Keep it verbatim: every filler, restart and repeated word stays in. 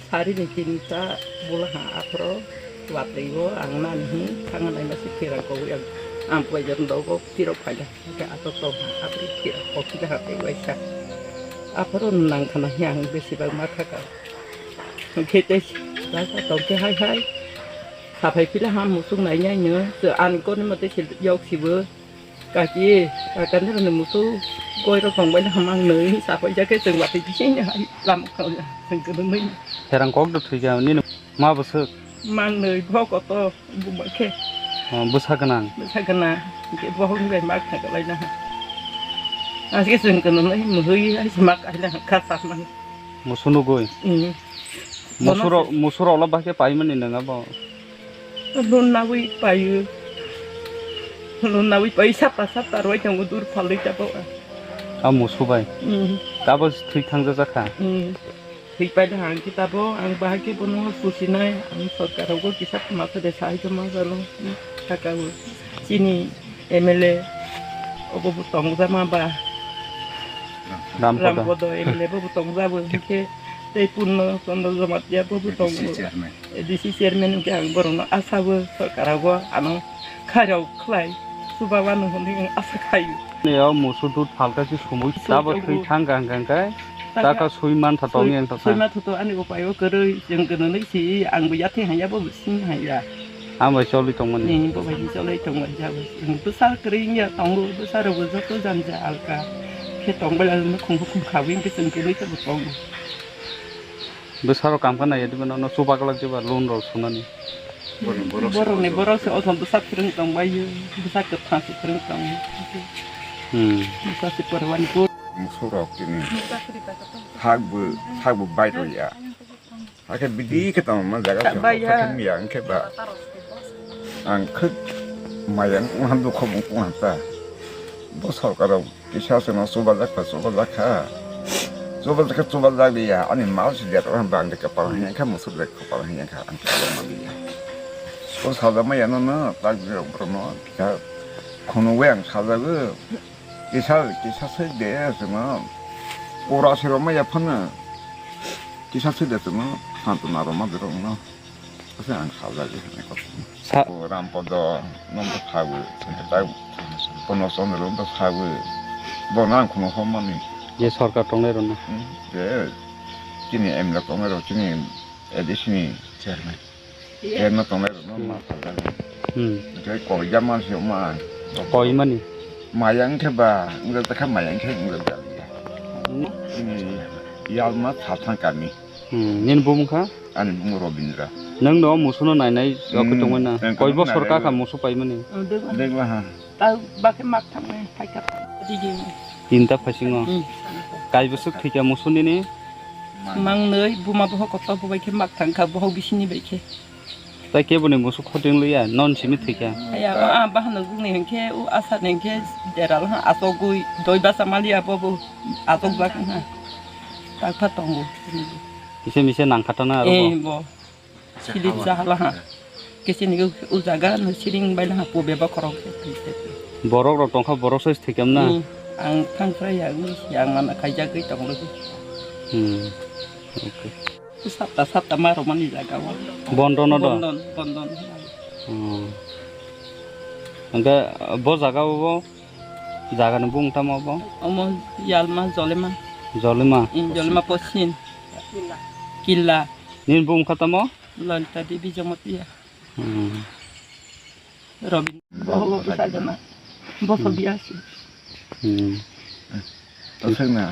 Sari ni tinta bula ha aphro watwi o ang nani hi thanga nai masi phira ko ang ang pwai jor dogo phira phaida ke ato to ha aphro phira ko phira ha tei waisa aphro nang khana hi ang besi bag ma thaka. Khe tei basa tong khe hai hai. Saphai phila ha musuk nai nai no. Se ani koni mate se yok sibo. Kaki, kakani rani musuk goi rok tong bai na hamang nai. Saphai ja khe chwng watwi bising hai lam khao ya. Chwng kwrwngwi. Therang kok do thwi kha nini ma bwswk? Mang nai bo koto buma khe. Oh, bwsa gwnang. Bwsa gwnang. Ke bo hong bai mak kha lai na. Aske chwng kwrwngwi muhui hai mak ai na kha sa mang. Musu nugui. Mm. Musurok, musurok lo bahai khe paimani nang abo? Lun nawi payu. Lun nawi payu sapta sapta roi tongo dur phalwi tabo. A musu bai? Mm. Tabo thwi thangja jakha? Mm. Thwi pai da hang kitabo ang bahai khe bono pusinai ang sorkar rogo kisa masa de sai joma jalo. Saka chini M L A obo bo tongjama ba. Rampodo. Rampodo M L A bo bo tongjabo hinkhe tei Purno Chandra Jamatia bo bo tongo. A D C chairman. A D C chairman hinkhe ang borokno asabo sorkar rogo ano khairok khlai chubabano hwnwi ang asa khaio. Neo musu dut phalka si sumui tabo thwi thang gang gang kai taka sui man tha tong yang tha. Sui ma thoto ani upai o kwrwi chwng kwrwngwi si ang bo yathai hanya bo sing hanya. Ang bai choli tongmani. Ni bo bai choli tongmani jabo. Bwsa kwrwi wngya tongo, bwsa rok bo joto jani ja alka khe tong bai la khum khum khawi wngkhe chwng kwrwi khe bo tongo. Bwsa rok kam kha nai diba no chuba glak diba loan rok sunani. Borok ni borok se ojon bwsa kwrwng tong bai yo, bwsa kwthang se kwrwng tong. Hmm. Bwsa se porwani ko. Musurok tini. Sak bo, sak bo bai rok ya. Hakhe bidi khe tongma jaga se, khe miya wngkhe ba. Ang khwk maya wngkha dukho bo wngkha ta. Bo sorkar rok kisa chwngno chubajak kha, chubajak kha. Chubajak kha, chubajak liya. Ani mal si liya, tong bang de kapal hanya kha, musuk de kapal hanya kha, ang kapal ma liya. O sajak maya no no, tak bini rok borok no kisa khunu we ang sajago. Kisa, kisa se de chwngno. Pura se rok maya phano. Kisa se de chwngno, santona rok ma borok no. Ase ang sajagwi hinwi kok. Sa- O Rampodo no bo sawi, sengke tai Bono Chandra no bo sawi. Bono ang khunu homani. Je sorkar tongnai rokno. Hmm, je chini M L A tongnai rok, chini A D C ni chairman. Chairman tongnai rokno ma sajagwi. Hmm. Hingke koi jama se ma. Koi mani. Mayang khe ba, wngkha khe mayang khe wngkha khe. Hmm. Chini Yalma Sathang kami. Hmm, nini bumung kha? Ani bumung Robindra. Nwng no musu no nai nai rok khe tongwi na? Hmm, koi bosor kha kha musu paimani? Degla ha. Ta bakhe mak thangnai phaikha. Digi. Tinta phasingo. Hmm. Kai bwswk thwikha musu nini? Mang nwi buma bohok kotor bo bai khe mak thang kha bohok bisini bai khe. Tai kebo ni musu khoting liya, non simi thwikha. Aya, o a bahano gungni hinkhe, o asani hinkhe deral ha, asogwi doi basa maliya bobo asok bak ha. Takpha tongo. Kisa misa nangkha tana aro bo. Eh, bo. Silip jahala ha. Kisa ni o jaga no siring bai ha po beba khorok. Borok rok tongkha, borok sai thwikam na. Hmm. Ang thangphra ya, ang mana khaijagwi tonglo. Hmm. Okay. Sapta sapta ma romani jaga o. Bondo no do? Bondon, bondon. Hmm. Hingke bo jaga o bo, jaga ni bung tamo bo? Omo Yalma, Jolema. Jolema? Hmm, Jolema Posin. Killa. Nini bung kha tamo? Lalita Devi Jamatia. Hmm. Robin. Bohok bwsa gana. Boso biya si. Hmm. Tasakna.